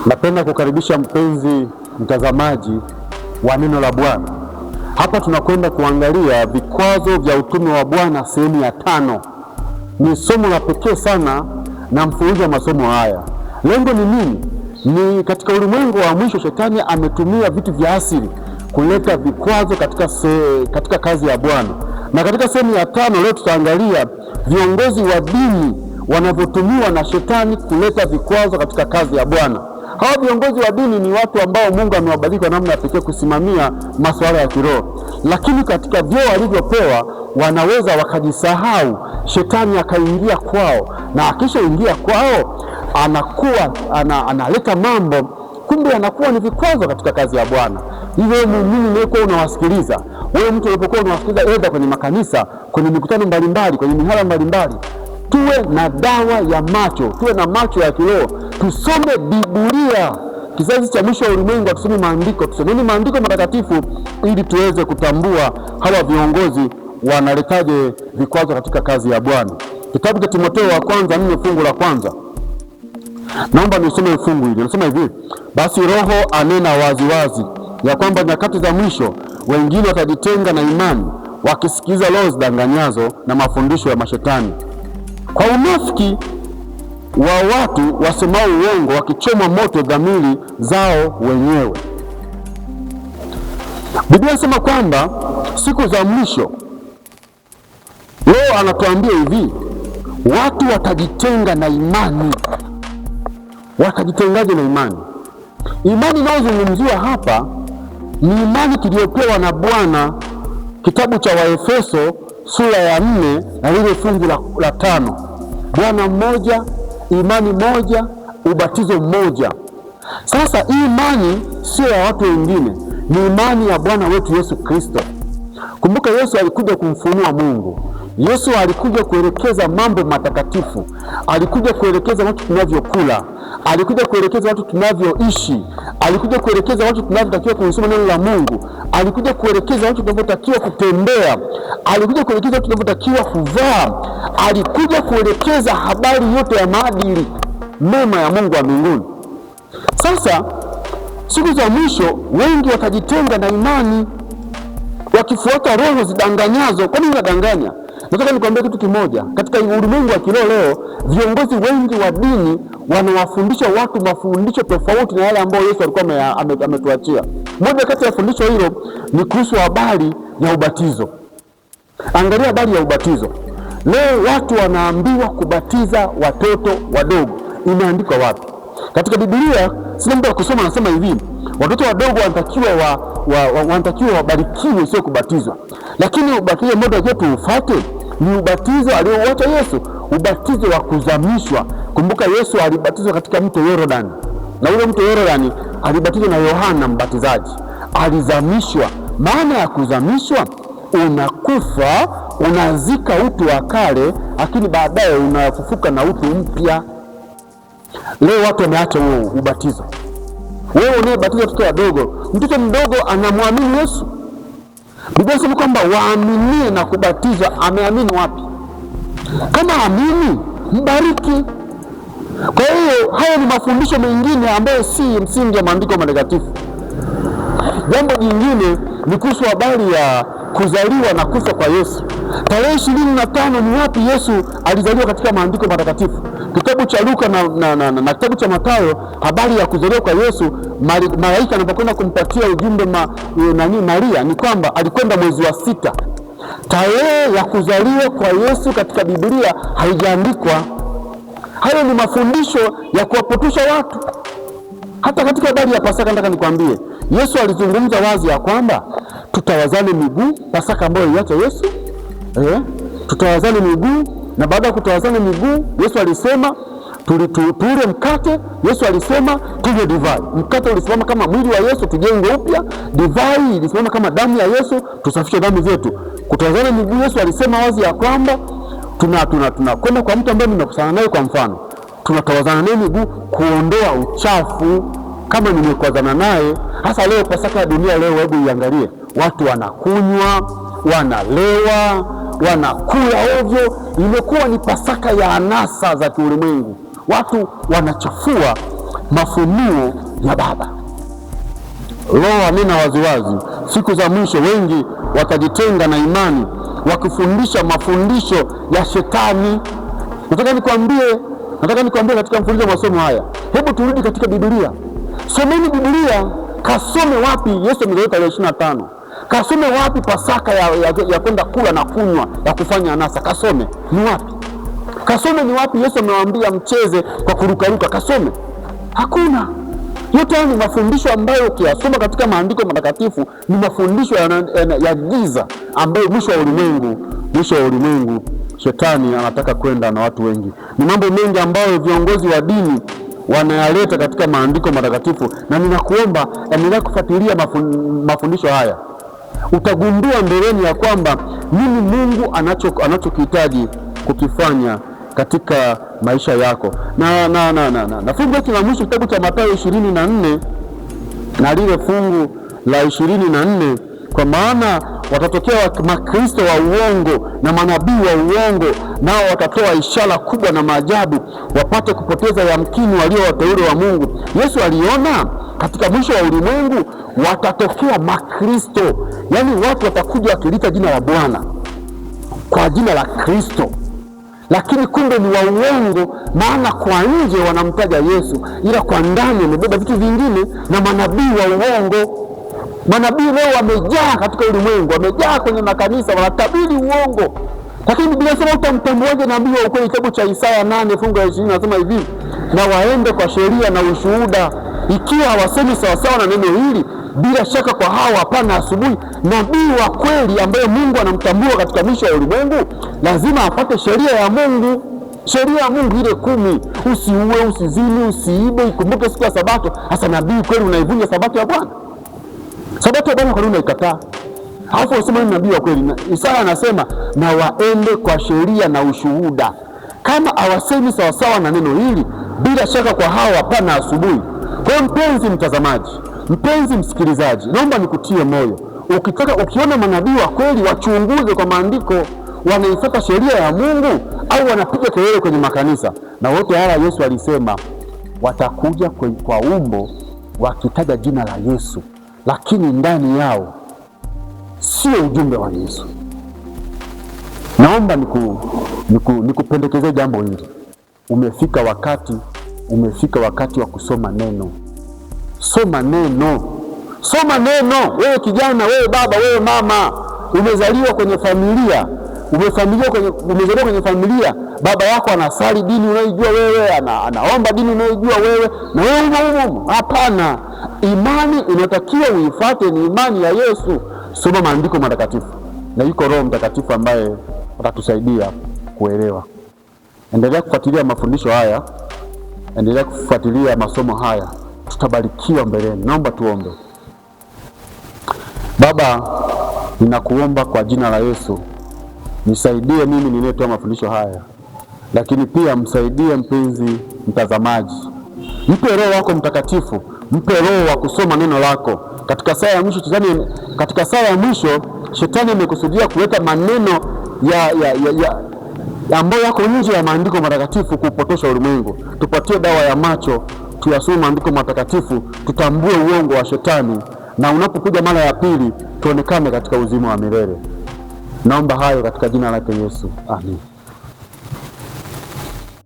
Napenda kukaribisha mpenzi mtazamaji wa Neno la Bwana. Hapa tunakwenda kuangalia vikwazo vya utume wa Bwana sehemu ya 5. Ni somo la pekee sana na mfululizo wa masomo haya. Lengo ni nini? Ni katika ulimwengu wa mwisho, shetani ametumia vitu vya asili kuleta vikwazo katika kazi ya Bwana. Na katika sehemu ya 5 leo tutaangalia viongozi wa dini wanavyotumiwa na shetani kuleta vikwazo katika kazi ya Bwana. Hawa viongozi wa dini ni watu ambao Mungu amewabariki kwa namna ya pekee kusimamia masuala ya kiroho, lakini katika vyeo walivyopewa wanaweza wakajisahau, shetani akaingia kwao, na akishaingia kwao anakuwa analeta mambo, kumbe anakuwa ni vikwazo katika kazi ya Bwana. Hivyo muumini unayekuwa unawasikiliza, wewe mtu unapokuwa unawasikiliza aidha kwenye makanisa, kwenye mikutano mbalimbali, kwenye mihadhara mbalimbali, tuwe na dawa ya macho, tuwe na macho ya kiroho, tusome Biblia. Kizazi cha mwisho wa ulimwengu tusome maandiko, tusomeni maandiko matakatifu ili tuweze kutambua hawa viongozi wanaletaje vikwazo katika kazi ya Bwana. Kitabu cha Timotheo wa kwanza 4 fungu la kwanza. Naomba nisome fungu hili. Nasema hivi: basi Roho anena waziwazi ya kwamba nyakati za mwisho wengine watajitenga na imani, wakisikiza roho zidanganyazo na mafundisho ya mashetani, kwa unafiki wa watu wasemao uongo, wakichoma moto dhamiri zao wenyewe. Biblia inasema kwamba siku za mwisho, leo anatuambia hivi, watu watajitenga na imani. Watajitengaje na imani? Imani inayozungumziwa hapa ni imani tuliyopewa na Bwana. Kitabu cha Waefeso sura ya 4 na lile fungu la 5. Bwana mmoja, imani moja, ubatizo mmoja. Sasa hii imani sio ya watu wengine, ni imani ya Bwana wetu Yesu Kristo. Kumbuka Yesu alikuja kumfunua Mungu. Yesu alikuja kuelekeza mambo matakatifu. Alikuja kuelekeza watu tunavyokula. Alikuja kuelekeza watu tunavyoishi. Alikuja kuelekeza watu tunavyotakiwa kusoma neno la Mungu. Alikuja kuelekeza watu tunavyotakiwa kutembea. Alikuja kuelekeza watu tunavyotakiwa kuvaa. Alikuja kuelekeza habari yote ya maadili mema ya Mungu wa mbinguni. Sasa siku za mwisho wengi watajitenga na imani, wakifuata roho zidanganyazo. Kwa nini zinadanganya? Nataka nikwambie kitu kimoja. Katika ulimwengu wa kiroho leo, viongozi wengi wa dini wanawafundisha watu mafundisho tofauti na yale ambayo Yesu alikuwa ametuachia. Moja kati ya fundisho hilo ni kuhusu habari ya ubatizo. Angalia habari ya ubatizo. Leo watu wanaambiwa kubatiza watoto wadogo. Imeandikwa wapi? Katika Biblia, sina muda wa kusoma, anasema hivi: watoto wadogo wanatakiwa wabarikiwe, sio kubatizwa. Lakini ubatizo mmoja wetu ufuate ni ubatizo aliouacha Yesu, ubatizo wa kuzamishwa. Kumbuka Yesu alibatizwa katika mto Yordani, na ule mto Yordani alibatizwa na Yohana Mbatizaji, alizamishwa. Maana ya kuzamishwa, unakufa, unazika utu wa kale, lakini baadaye unafufuka na utu mpya. Leo watu wameacha huo ubatizo. Wewe unayebatiza watoto wadogo, mtoto mdogo anamwamini Yesu. Biblia inasema kwamba waaminie na kubatizwa. Ameamini wapi? Kama amini, mbariki. Kwa hiyo haya ni mafundisho mengine ambayo si msingi wa maandiko matakatifu. Jambo jingine ni kuhusu habari ya kuzaliwa na kufa kwa Yesu. Tarehe 25 ni wapi Yesu alizaliwa katika maandiko matakatifu? Kitabu cha Luka na kitabu cha Mathayo, habari ya kuzaliwa kwa Yesu, malaika anapokwenda kumpatia ujumbe Maria ni kwamba alikwenda mwezi wa 6. Tarehe ya kuzaliwa kwa Yesu katika Biblia haijaandikwa. Hayo ni mafundisho ya kuwapotosha watu. Hata katika habari ya Pasaka nataka nikwambie, Yesu alizungumza wazi ya kwamba tutawazane miguu, Pasaka ambayo iliacha Yesu, tutawazane miguu, na baada ya kutawazana miguu Yesu alisema tule mkate. Yesu alisema tunywe divai. Mkate ulisimama kama mwili wa Yesu, tujenge upya. Divai ilisimama kama damu ya Yesu, tusafishe dhambi zetu. Kutawazana miguu, Yesu alisema wazi ya kwamba tunakwenda kwa mtu ambaye nimekusana naye, kwa mfano tunatawazana naye miguu kuondoa uchafu kama nimekwazana naye. Hasa leo Pasaka ya dunia leo, hebu iangalie, watu wanakunywa, wanalewa, wanakula ovyo. Imekuwa ni Pasaka ya anasa za kiulimwengu. Watu wanachafua mafunuo ya Baba. Roho anena waziwazi, siku za mwisho wengi watajitenga na imani, wakifundisha mafundisho ya shetani. Nataka nikwambie katika mfululizo wa masomo haya, hebu turudi katika Biblia. Someni Biblia, kasome wapi Yesu amezaliwa tarehe 25. Kasome wapi Pasaka ya kwenda kula na kunywa, ya kufanya anasa. Kasome ni wapi? Kasome ni wapi Yesu amewaambia mcheze kwa kurukaruka? Kasome. Hakuna. Yote hayo ni mafundisho ambayo ukiyasoma katika maandiko matakatifu ni mafundisho ya giza ambayo mwisho wa ulimwengu shetani anataka kwenda na watu wengi. Ni mambo mengi ambayo viongozi wa dini wanayaleta katika maandiko matakatifu, na ninakuomba endelea kufuatilia mafundisho haya. Utagundua mbeleni ya kwamba nini Mungu anachokihitaji kukifanya katika maisha yako. Na fungu letu la mwisho, kitabu cha Mathayo 24 na lile fungu la 24, kwa maana watatokea makristo wa uongo na manabii wa uongo, nao watatoa ishara kubwa na maajabu, wapate kupoteza yamkini walio wateule wa Mungu. Yesu aliona katika mwisho wa ulimwengu watatokea makristo, yaani watu watakuja wakiliita jina la Bwana kwa jina la Kristo, lakini kumbe ni wa uongo, maana kwa nje wanamtaja Yesu, ila kwa ndani wamebeba vitu vingine na manabii wa uongo. Manabii leo wamejaa katika ulimwengu, wamejaa kwenye makanisa, wanatabiri uongo. Lakini Biblia inasema utamtambuaje nabii wa ukweli? Kitabu cha Isaya 8 fungu la 20 nasema hivi, na waende kwa sheria na ushuhuda, ikiwa hawasemi sawasawa na neno hili, bila shaka kwa hao hapana asubuhi. Nabii wa kweli ambaye Mungu anamtambua katika mwisho wa ulimwengu lazima apate sheria ya Mungu, sheria ya Mungu ile 10: usiue, usizini, usiibe, ikumbuke siku ya Sabato. Sasa nabii kweli unaivunja Sabato ya Bwana? Sabato ya Bwana kwa nini unaikataa? Alafu unasema ni nabii wa kweli. Isaya anasema na waende kwa sheria na ushuhuda, kama hawasemi sawasawa na neno hili, bila shaka kwa hao hapana asubuhi. Kwa hiyo mpenzi mtazamaji, mpenzi msikilizaji, naomba nikutie moyo. Ukiona manabii wa kweli, wachunguze kwa maandiko, wanaifuata sheria ya Mungu au wanapiga kelele kwenye makanisa. Na wote hawa Yesu alisema watakuja kwa umbo wakitaja jina la Yesu, lakini ndani yao sio ujumbe wa Yesu. Naomba nikupendekezee jambo hili. Umefika wakati wa kusoma neno. Soma neno, soma neno. Wewe kijana, wewe baba, wewe mama, umezaliwa kwenye familia, umezaliwa kwenye familia, baba yako anasali dini unaijua wewe, anaomba dini unaijua wewe, na wewe umo umo. Hapana, imani inatakiwa uifuate ni imani ya Yesu. Soma maandiko matakatifu, na yuko Roho Mtakatifu ambaye atatusaidia kuelewa. Endelea kufuatilia mafundisho haya, endelea kufuatilia masomo haya, tutabarikiwa mbeleni. Naomba tuombe. Baba, ninakuomba kwa jina la Yesu, nisaidie mimi ninayetoa mafundisho haya, lakini pia msaidie mpenzi mtazamaji. Mpe Roho wako Mtakatifu, mpe roho wa kusoma neno lako. Katika saa ya mwisho shetani amekusudia kuleta maneno ya ambayo yako nje ya maandiko matakatifu kupotosha ulimwengu. Tupatie dawa ya macho, tuyasome maandiko matakatifu, tutambue uongo wa shetani, na unapokuja mara ya pili tuonekane katika uzima wa milele. Naomba hayo katika jina lake Yesu, amen.